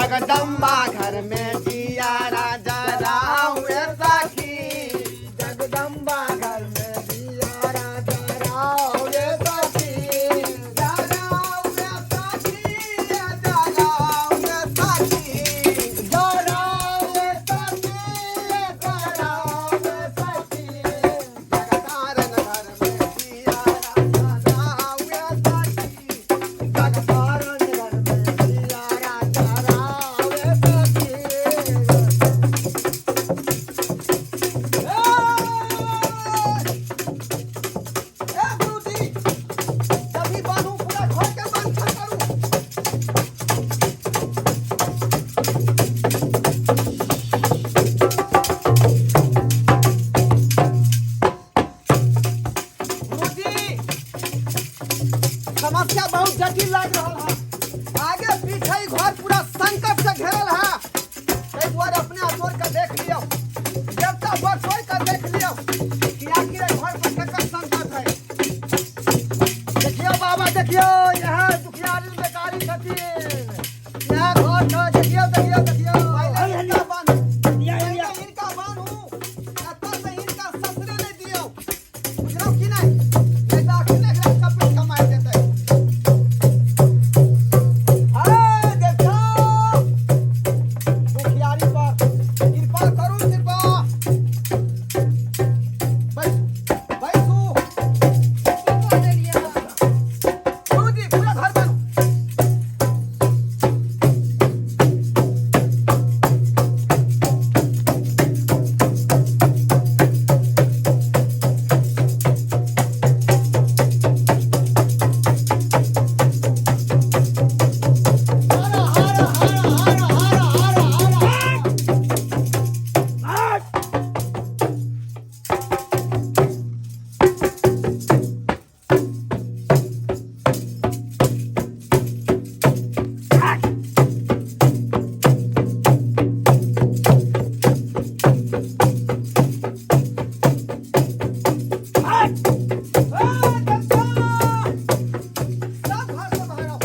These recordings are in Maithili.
जगदम्बा घर में जिया राजा राव ए सखी। जगदम्बा घर में जिया राजा राव ये सखी। राव ए सखी, राव ए सखी। जराव ये सखी, जराव ये सखी। जगतारन घर में जिया राजा राव ए सखी। जगतारन घर में जिया राजा राव ये सखी। ए गुरुजी, जभी बान्हू पूरा घर के बांधल करू। गुरुजी, समस्या बहुत जटिल लाग रहल है। आगे पीछे ई घर पूरा संकट से घेरल है। ताहि दुआरे अपने अजोर के देख लियौ, देवता बरसोई के देख लियौ कि आखिर एहि घर पर केकर संकट है। देखियौ बाबा, देखियौ, यहाँ दुखियारी बेकारी छथिन। यहाँ घर छै, देखियौ देखियौ देखियौ। पहिले हिनका बान्हू, लिया पहिले लिया। हिनका बान्हू, एतऽ से हिनका ससरे नहि दियौ, बुझलहुँ कि नहि? नहि तऽ अखने एकरा चपेट के मारि देतै। हे देवता, दुखियारी पर कृपा करू, कृपा। बैसू बैसू। की कऽ देलियै? गुरुजी, पूरा घर बान्हू। हर हर हर हर हर हर हर। हट। हट। हट। ए देवता, सब घर से बाहर आओ,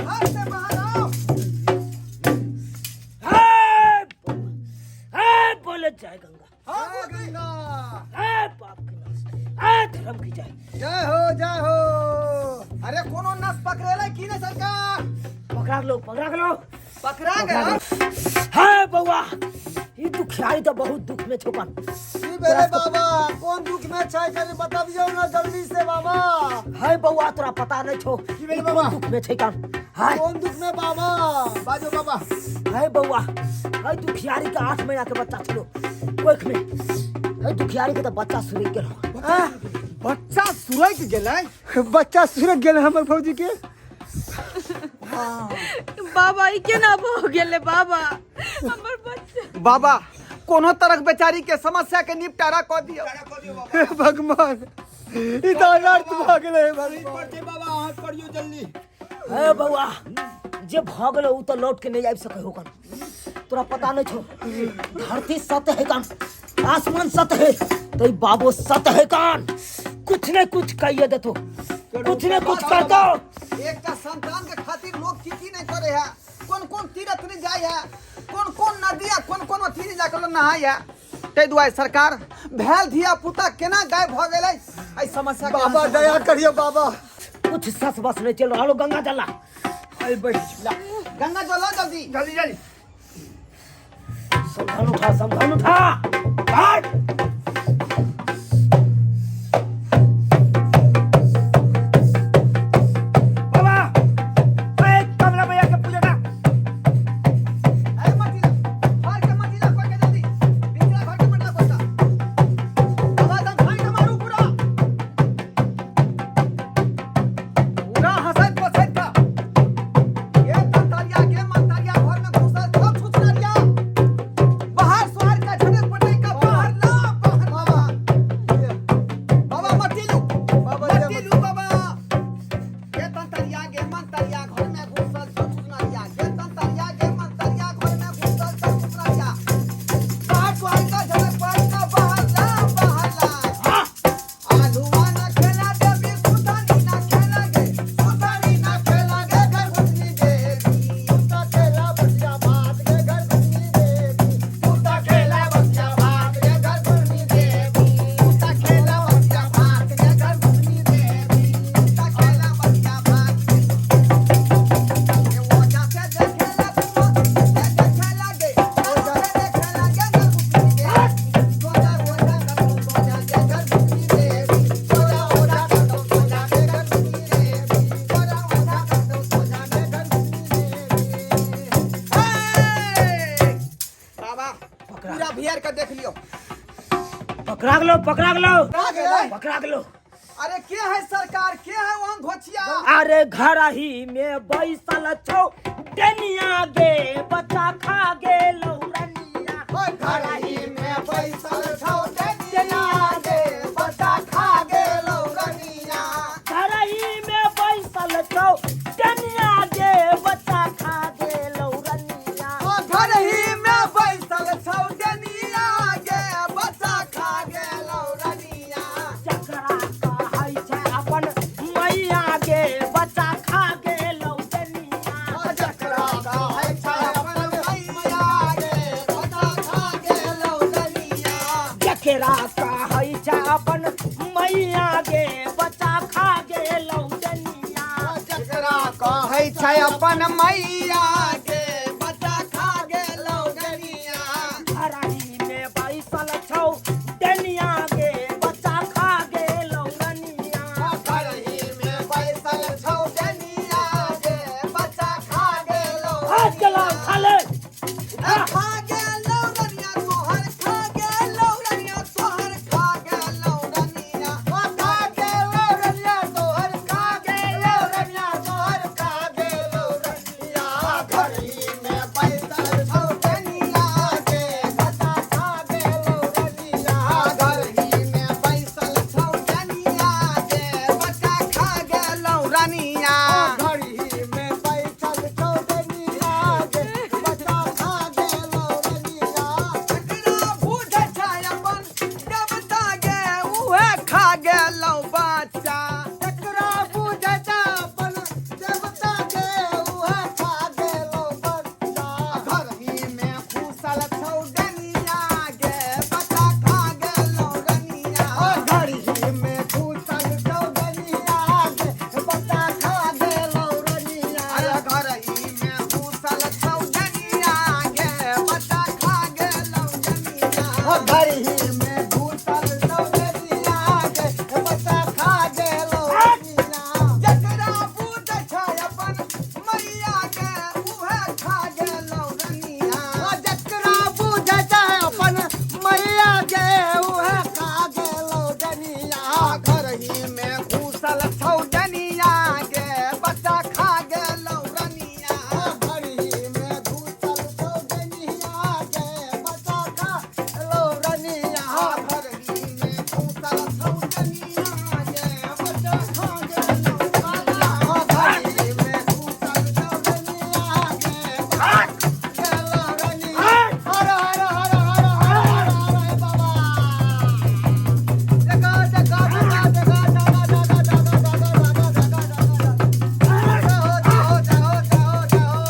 घर से बाहर आओ। हे हे, बोले जय गंगा। हाँ जय गुरुजी। गंगा। हे बाप की नाश, हे धर्म की जय। जय हो जय हो। अरे कोनो नस पकड़ेले की नहीं सरकार? पकड़ा लो, पकड़ा लो। पकड़ा गया। हे बउआ, ई दुखियारी तो बहुत दुख में छुपन। की भेलै बाबा? कोन दुख में छै, कनि बतबियौ न जल्दी से बाबा। हे बउआ, तोरा पता नहीं छो की भेलै ई कोन बाबा? दुख में छै कान। हाय। कोन दुख में बाबा? बाजो बाबा। हे बउआ, हे दुखियारी के 8 महीना के बच्चा छलो कोख में। हे दुखियारी के तो बच्चा सुरक गेल। आह, बच्चा सुरक गेलै? बच्चा सुरक गेल हमर भौजी के। बाबा, ई केना भऽ गेलै बाबा हमर बच्चा? बाबा, कोनो तरह बेचारी के समस्या के निपटारा कऽ दियौ। हे भगवान, ई तऽ अनर्थ भऽ गेलै भगवान। बाबा, अहाँ करियौ जल्दी। हे बउआ, जे भऽ गेलो उ तो लौट के नहीं आबि सके होकन। तोरा पता नहीं छो, धरती सत्य है कान, आसमान सत्य है, तो ई बाबो सत्य है कान। कुछ ने कुछ कहिए देतो, कुछ ने कुछ कर दो। एकटा संतान के खातिर लोग की की नहीं करे है, कोन कोन तीर्थ नहीं जाय है, कोन कोन नदी आ कोन कोन अथी नहीं जाके लोग नहाय है। ताहि दुआरे सरकार, भेल धिया पुता केना गायब भऽ गेलै, एहि समस्या के बाबा अहाँ दया करियौ बाबा। कुछ सस बस नहीं चल रहा। गंगा जला। आई बैठ। ला, गंगा जल ला जल्दी जल्दी जल्दी। समधन उठा, समधन उठा। हट। बाबा, ए कमला भैया के पूजा का। ए मटिला, घर के मटिला कोई के जल्दी, बिचला घर के मटिला कोई का। बाबा, दम भाई के मारू पूरा पूरा हंसैत बसैत का। ये तंतरिया के मंतरिया घर में घुसल सब छुछनरिया, बाहर सोहर का झटक पटक का बाहर ला, बाहर। बाबा, बाबा मट्टी लू। बाबा, मट्टी लू बाबा। ये तंतरिया के मंतरिया घर में घुसल सब छुछनरिया, ये तंतरिया के मंतरिया घर में घुसल सब छुछनरिया, बाहर सोहर का झटक पटक का बाहर ला, बाहर ला। आलूआ ना खेला देवी, सुधानी ना खेला गे, सुधानी। थरियार के देख लियो। पकड़ा गेलो, पकड़ा गेलो, पकड़ा गेलै? पकड़ा गेलो। अरे के है सरकार, के है वहां घोचिया? अरे घर ही में बैसल छौ डनिया गे, बच्चा खा गेलो रनिया। घर ही में बैसल छौ डनिया गे, बच्चा खा गेलो रनिया। घर ही में बैसल छौ डनिया गे, बच्चा खा गेलो रनिया। घर ही में बैसल छौ डनिया गे, बच्चा खा गेलो रनिया। जकरा कहै छै अपन मैया गे, बच्चा खा गेलो डनिया। जकरा कहै छै अपन मैया गे, बच्चा खा गेलो रनिया। जकरा कहै छै अपन मैया गे, बच्चा खा गेलो डनिया। जकरा कहै छै अपन मैया गे, बच्चा खा गेलो डनिया। घरही में बैसल छौ डनिया गे, बच्चा खा गेलो रनिया। घरही में बैसल छौ डनिया गे, बच्चा खा गेलो। हाथ चलाओ, खा ले। खा गेलो रनिया तोहर, खा गेलो रनिया तोहर, खा गेलो रनिया। खा गेलो रनिया तोहर, खा गेलो रनिया तोहर, खा गेलो रनिया। घरही में बैसल छौ डनिया गे, बच्चा खा गेलो रनिया। घरही में बैसल छौ डनिया गे, बच्चा खा गेलो रनिया। घरही में बैसल छौ डनिया गे, बच्चा खा गेलो रनिया। जकरा बुझै छै अपन देवता गे, उहे खा गेलो बच्चा। जकरा बुझै छै अपन देवता गे, उहे खा गेलो बच्चा। घरही में घुसल छौ डनिया गे, बच्चा खा गेलो रनिया। घरही में घुसल छौ डनिया गे, बच्चा खा गेलो रनिया। अरे घरही में घुसल छौ डनिया गे, बच्चा खा गेलो रनिया। घरही में घुसल छौ डनिया गे, बच्चा खा गेलो रनिया। जकरा बुझै छै अपन मैया गे, उहे खा गेलो रनिया। जकरा बुझै छै अपन मैया गे, उहे खा गेलो डनिया। घरही में घुसल छौ डनिया गे, बच्चा खा गेलो रनिया। घरही में घुसल छौ डनिया गे, बच्चा खा गेलो रनिया। घरही में घुसल छौ डनिया गे, बच्चा खा गेलो रनिया। घरही में घुसल छौ डनिया गे, बच्चा खा गेलो रनिया। हर हर हर हर हर हर हर बाबा। जगा जगा जगा जगा जगा जगा जगा जगा जगा जगा जगा। जाओ जाओ जाओ जाओ जाओ।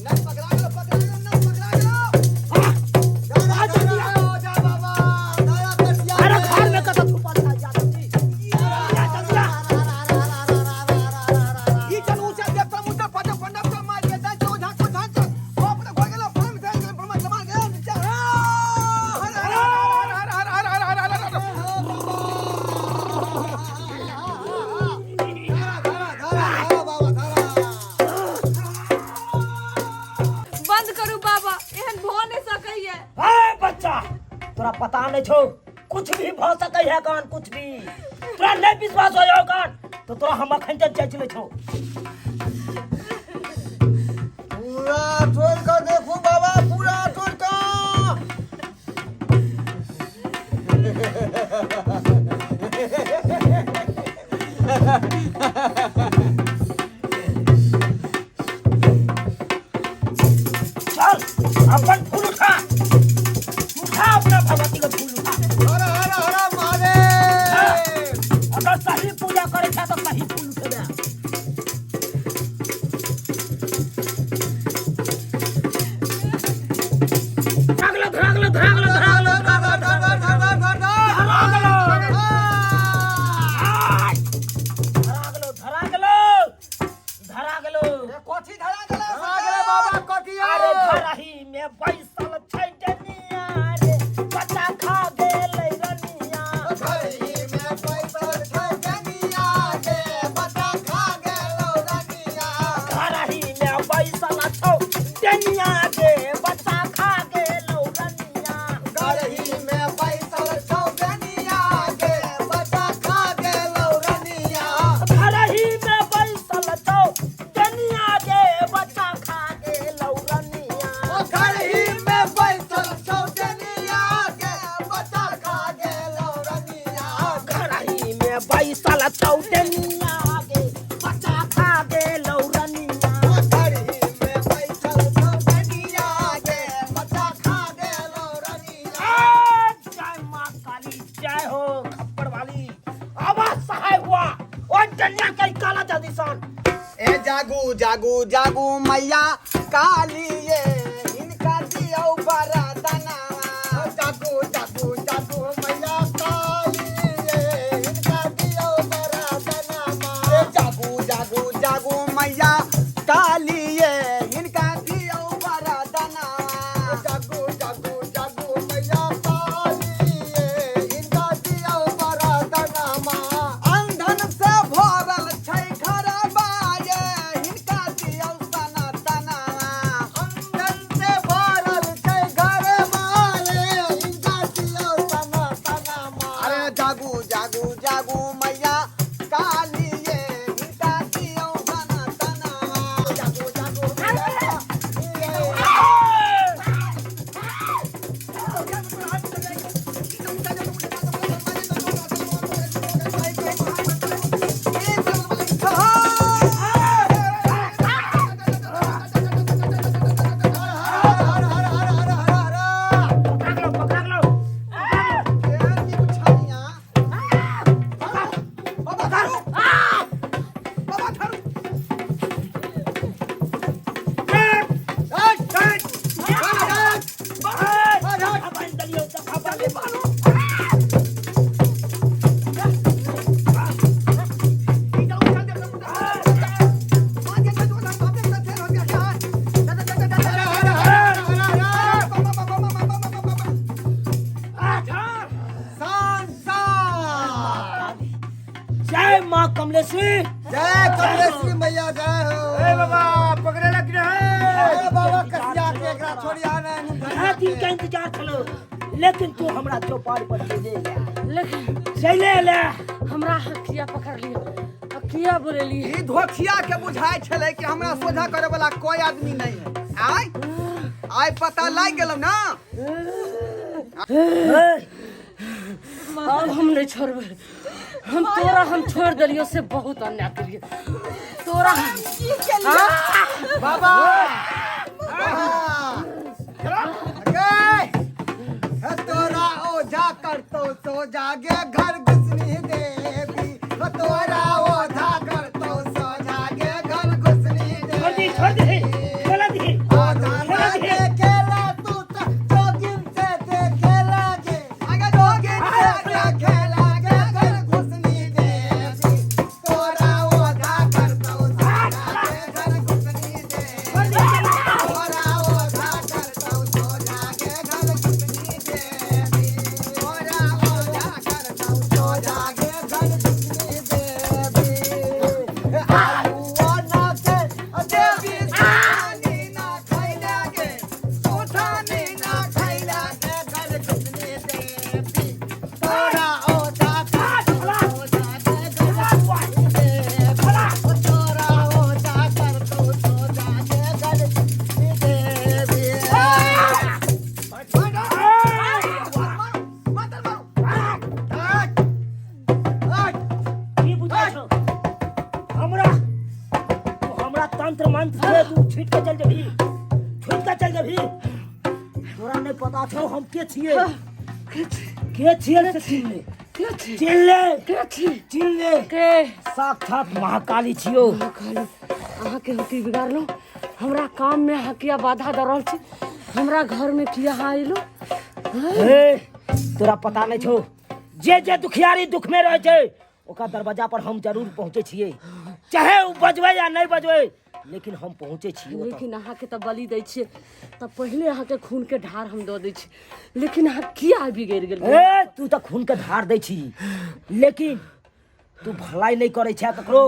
नहीं पकड़ा गेलो, पकड़ा गेलो, नहीं पकड़ा गेलो। जा जा जा बाबा, दया कसिया। अरे घर में कतऽ छुपल छै, जा जल्दी। जा जल्दी आ। ई चल ऊंचा देवता मुद्दा पाटा पंडा पर मार के जान चो झाको झान चो बाप रे घोर गेलो फल मिठाई गेलो ब्रह्मा जमा गेलो नीचा। हर हर हर हर हर हर हर हर हर हर। बंद करू बाबा, एहन भऽ नहि सकैया। ए बच्चा, तोरा पता नहीं छौ, कुछ भी भ सकै है कान, कुछ भी। तोरा नहीं विश्वास हो जाओ कान तो तोरा हम अखन तक जाय चले छौ। पूरा तोड़ कर देखू बाबा, पूरा तोड़ कर। चल अपन फूल उठा, उठा अपना भगवती के फूल उठा। हर हर हर महादेव। अगर सही पूजा करे छै तो सही फूल उठेबे। धरा गेलो, धरा गेलो, धरा गेलो, धरा गेलो, धरा गेलो, धरा गेलो, धरा गेलो। में बैसल चौटनिया गे, बच्चा खा गेलौ रनिया। घरही में बैठल चौटनिया गे, बच्चा खा गेलौ रनिया। आ, जय माँ काली, जय हो खप्पर वाली। आवाज सहाय हुआ और डनिया के काला जल्दी सन। ए जागू जागू जागू मैया काली, ये इनका दियौ बरदनवा। जागू जागू जागू मैया काली, ये इनका दियौ बरदनवा। ए जागू जागू जागू मैया काली, ये इनका दियौ बरदनवा। जागू जागू जागू मैया काली, ये इनका दियौ बरदनवा। अंधन से भरल छै घरबा, ये हिनका दियौ सनातनवा। अंधन से भरल छै घरबा, ये हिनका दियौ सनातनवा। अरे जागू जागू जागू मैया काली, ये हिनका दियौ सनातनवा। जागू जागू मैया काली, ये। पकड़ा लो, पकड़ा लो। जय माँ कमलेश्वरी, जय कमलेश्वरी मैया, जय हो। ए बाबा, पकड़े लग रहे। अरे बाबा, कसिया के एकरा छोड़िया नहीं। बड़ा दिन का इंतजार छलो, लेकिन तू हमरा चौपाल पर चले ले, लेकिन चले ले। हमरा हकिया पकड़ लिया, हकिया बोलेली। ई धोखिया के बुझाय छलै कि हमरा सोझा करे वाला कोई आदमी नहीं है। आय आय पता लागि गेलौ ना। अब हम नहीं छोड़बे, हम तोरा हम छोड़ देलियो से बहुत अन्याय करिए तोरा। बाबा तोरा ओझा करतो सो जागे घर घुसनी देवी, तोरा ओझा करतो सो जागे घर घुसनी छोड़ दी, देवी। छोड़ दी, चला दी। ओझा ना देखेला तू तो जोगिन से देखेला गे, आगे जोगिन से देखेला गे घर घुसनी देवी, तोरा ओझा करतो सो जागे घर घुसनी देवी, तोरा ओझा करतो सो जागे घर घुसनी देवी, तोरा ओझा करतो सो जागे घर घुसनी देवी। आलुआ ना के देवी सुथानी ना खैला गे, सुथानी ना खैला गे घर घुसनी देवी, तोरा ओझा करतो सो जागे घर घुसनी देवी, तोरा ओझा करतो सो जागे घर घुसनी देवी। की बुझाय छौ हमरा? तू हमरा तंत्र मंत्र से तू छीट के चल जबही, छीट के चल जबही। तोरा नहीं पता छौ हम के छियै, के छियै से चिन्ह ले, चिन्ह ले, के छी? चिन्ह ले। के? साक्षात महाकाली छियौ। खाली अहाँके हम की बिगाड़लहुँ? हमरा काम में अहाँ किया बाधा दऽ रहल छी? हमरा घर में किया अहाँ अयलहुँ? हे, तोरा पता नहीं छौ, जे जे दुखियारी दुख में रहे छै ओकर दरवाजा पर हम जरूर पहुँचे छियै, चाहे उ बजबै या नहीं बजबै, लेकिन हम पहुँचे छियै ओतऽ। लेकिन अहाँके तऽ बलि दै छियै तऽ पहिले अहाँके खून के ढार हम दऽ दै छी, लेकिन अहाँ किया बिगड़ि गेलियै? ए, तू तऽ खून के धार दै छी, लेकिन तू भलाई नहीं करै छै ककरो,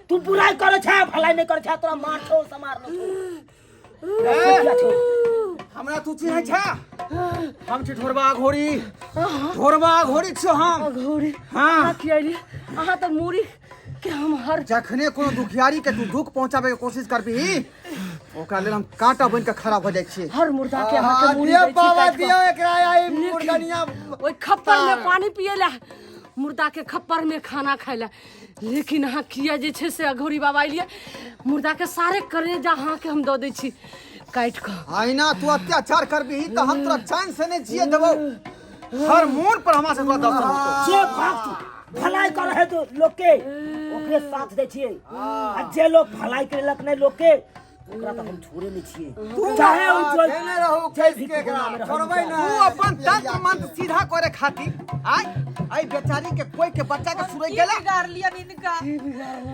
तू बुराई करै छै, भलाई नहीं करै छै। तोरा मार छौ, समार छौ, किया छौ? हमरा तू चिन्है छै? हम छी ढोरबा घोड़ी, ढोरबा घोड़ी छियौ हम। अघौरी? हाँ। अहाँ किया अयलियै? अहाँ तऽ मूड़ी के हम हर जखने कोनो दुखियारी के तू दुख पहुंचाबे के कोशिश करबिही, ओकरा लेल हम कांटा बनि के खड़ा भऽ जाइ छियै। हर मुर्दा के अहाँके मूड़ी दियौ दै छी बाबा, काटि कऽ। दियौ एकरा आई लेकिन मुर्गनिया। ओहि खप्पर में पानी पिए ला मुर्दा के खप्पर में खाना खाय लए लेकिन अहाँ किया जे छै से अघोरी बाबा एलियै मुर्दा के सारे करेजा अहाँके हम दऽ दै छी काटि कऽ। आइना तू अत्याचार करबिही तऽ हम तोरा चैन से नहि जिए देबौ। हर मोड़ पर हमरा से तोरा दर्शन होतौ। जे भक्त भलाई करे है तो लोग के ओकरे साथ दै छियै आ जे लोग भलाई करेलक नहि लोग के ओकरा तऽ हम छोड़े नहि छियै, चाहे उ जो केने रहू जे केस भी के एकरा गुनाह में रहै। छोड़बै ना। तू अपन तंत्र मंत्र सीधा करे खातिर आय आई बेचारी के कोई के बच्चा के सुरई की गेला। बिगाड़लियन इनका?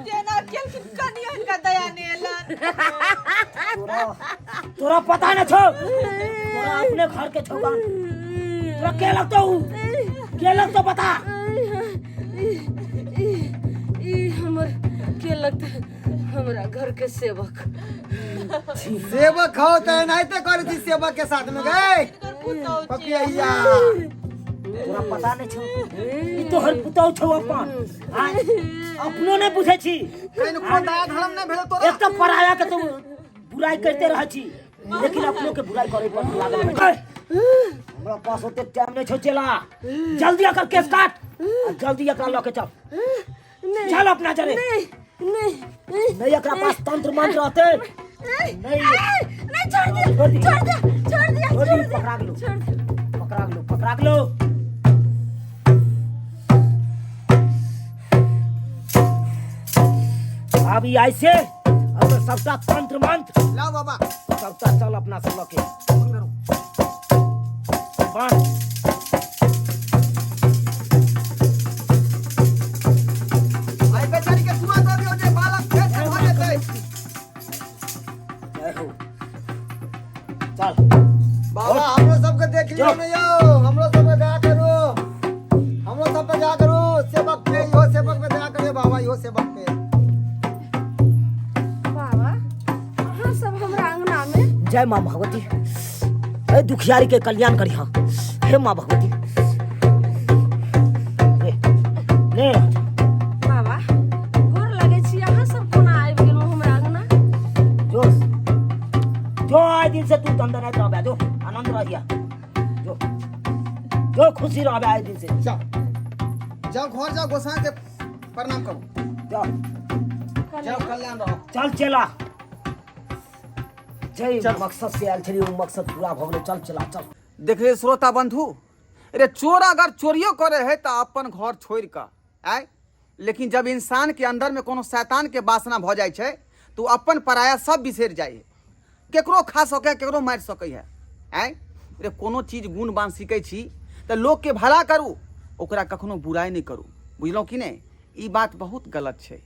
जेना केलखिन कनियो इनका दया नहि एलन। तोरा पता न छौ, तोरा अपने घर के छौ गान। तोरा के लगतो उ के लगतो बता। ई हमर के लगतै? हमरा घर के सेवक। सेवक हो त एनाहिते करै छी सेवक के साथ में गए इनकर पुतहु छियै। पपिया। तोरा पता नहीं छौ, ई तोहर पुतहु छौ अपन। आय, अपनो नहीं बुझै छी। कनिको दया धर्म नहि भेल तोरा। एक तो पराया के तुम बुराई करते रह छी, लेकिन अपनो के बुराई करे पर लागल रहै छी। हमरा पास ओते टाइम नहीं छौ चेला, जल्दी एकर केस काट आ जल्दी एकरा लऽ के चल। चल अपना जरे। नहीं नहीं नहीं, एकरा पास तंत्र मंत्र रहते नहीं। नहीं, छोड़ दिया। छोड़ दी। छोड़ दिया, छोड़ दिया। छोड़ दी। छोड़ दिया। पकड़ा गेलो। छोड़ दिया। पकड़ा गेलो, पकड़ा गेलो। अब ई ऐसे अब तो सबटा तंत्र मंत्र लाओ बाबा। सबटा चल अपना सब लके बांध। आई बेचारी के सुआ दऽ दियौ जे बालक फेर से भऽ जेतै। जय हो, चल। बाबा, हमरो सबके देख लियौ ने यौ, हमरो सबके दया करू, हमरो सब पे दया करू। सेवक पे, इहो सेवक पे दया करियौ बाबा, इहो सेवक पे। बाबा, अहाँ सब हमरा अंगना में? जय माँ भगवती, ए दुखियारी के कल्याण करी। हाँ, हे माँ भगवती, ले ले। बाबा, गोर लगै छी। अहाँ सब कोना आबि गेलहुँ हमरा अंगना? जोश जो आए दिन से तू दंदनाइत रहबे, जो आनंद रहिया, जो जो खुशी रहबे आए दिन से। जाओ जाओ, घर जाओ, गोसाई के प्रणाम करू। जाओ। जाओ, कल्याण रहो। चल चला, जय मकसद से आयल छली ओ मकसद पूरा भऽ गेलै। चल चला, चल। देखलिए श्रोता बंधु, रे चोर अगर चोरियो करे है तो अपन घर छोड़ कऽ आय, लेकिन जब इंसान के अंदर में कोनो शैतान के वासना भऽ जाइ छै तो अपन पराया सब बिसरि जाइ है, केकरो खा सकै है, केकरो मारि सकै है। आय रे, कोनो चीज गुण बान सीखै छी तऽ लोकके भला करू, ओकरा कखनो बुराइ नहि करू, बुझलहुँ कि नहि? ई बात बहुत गलत छै।